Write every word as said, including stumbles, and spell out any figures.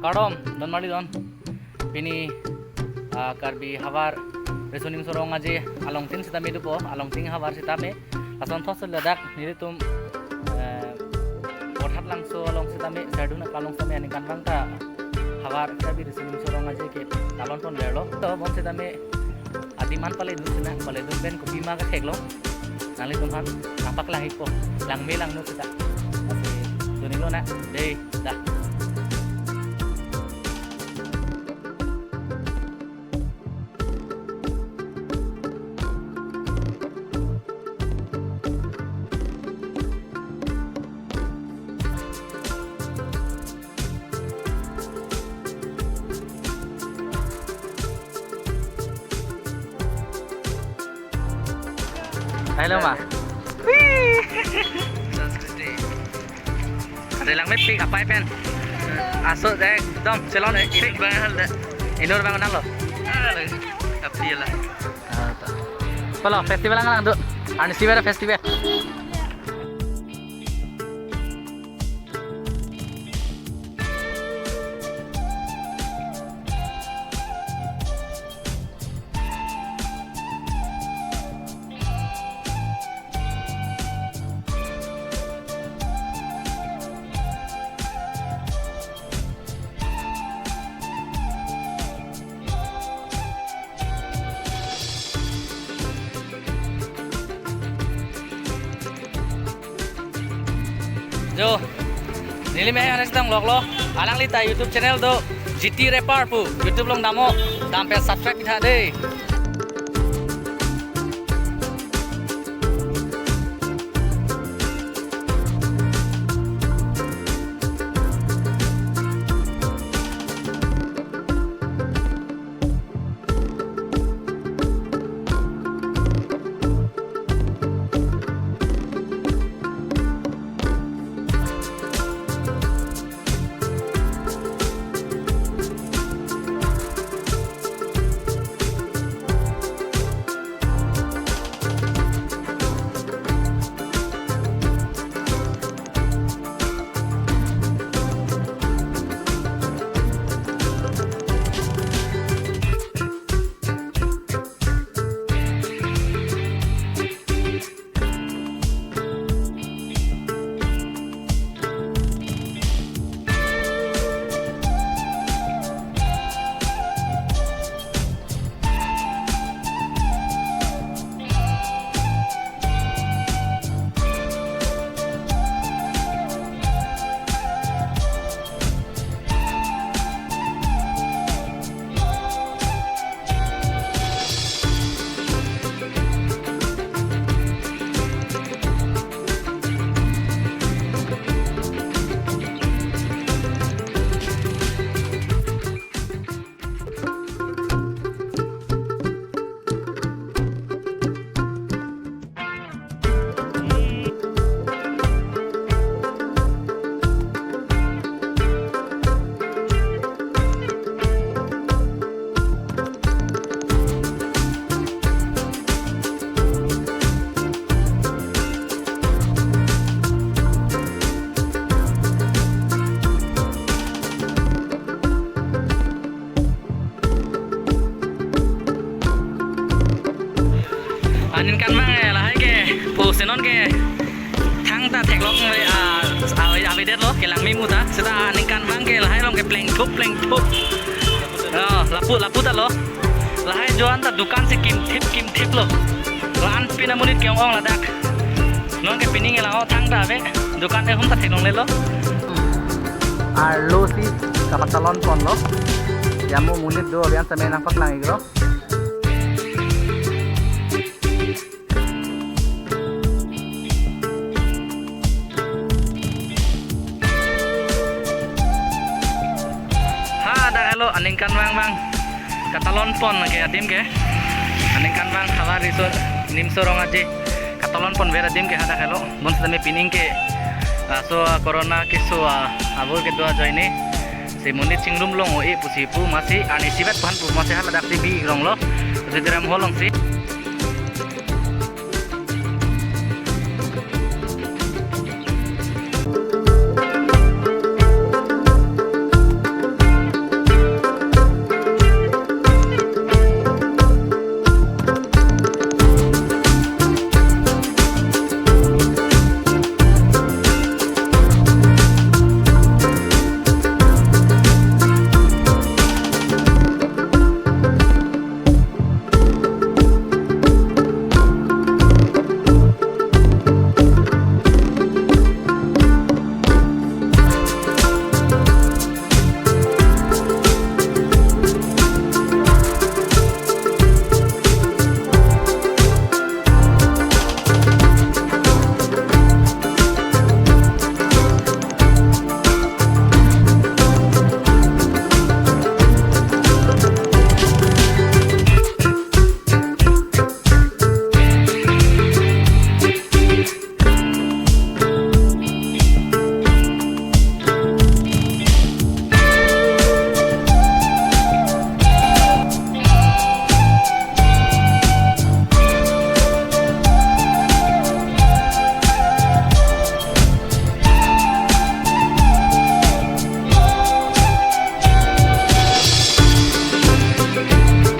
Kardom, don marli don. Pini, ah, Karbi havar Riso Nimso Rong Aje alongtin sitame dopo, alongtin havar sitame. Lason thos ladak nelitum, eh, Borhat Langso along sitame, Serdun Aklam along sitame aningkanvang ta havar Karbi Riso Nimso Rong Aje ke talon ponverlo. To bonsitame adim an paledun sinang, paledun pen kopima katheklong. Nanglitum aphan nangpaklang-ikpo, langme langno seta. Lasi dun-iklo nang, dei, dah. Hello ma. Wee! Ada langmepik apai pen. Aso ekdom chelon. Inut pik. Bang hal da. Inut pik nanglo. Ah, api la. Ah, to. Palo festival nanglang dun. Arnisi bera festival. Jo, neli me anes dang lok lo, alangli ta YouTube channel do, G T Rapper pu, YouTube along damnon, dam pen subscribe pitha dei. Aningkanvang, eh, lahai ke, pusi non ke, thangta theklong ve, ah, ah, avedetlo, kelang me mu ta, seta aningkanvang ke lahai along ke plengthup, plengthup. Oh, lapu, lapu ta lo. Lahai jo-an ta dukan si kimthip, kimthip lo. La-an pin amonit ke-ong-ong ladak. Non ke pining elang o thangta ave, dukan ehum ta theklonglelo. Arlo si kapatalon ponlo. Yamo monit do abian same nangpaklang-iklo. Hadak helo aningkanvang vang katalon pon ke adim ke. Aningkanvang havar Riso Nimso Rong Aje katalon ponver adim ke hadak helo. Bonsitame pining ke, ah, so, ah, corona keso, ah, abur kedo ajoine si monit chingrum long-o-e pusi pu, masi arnisi vet pu-an pu, masi haladak si bi ronglo. Sitram holong si.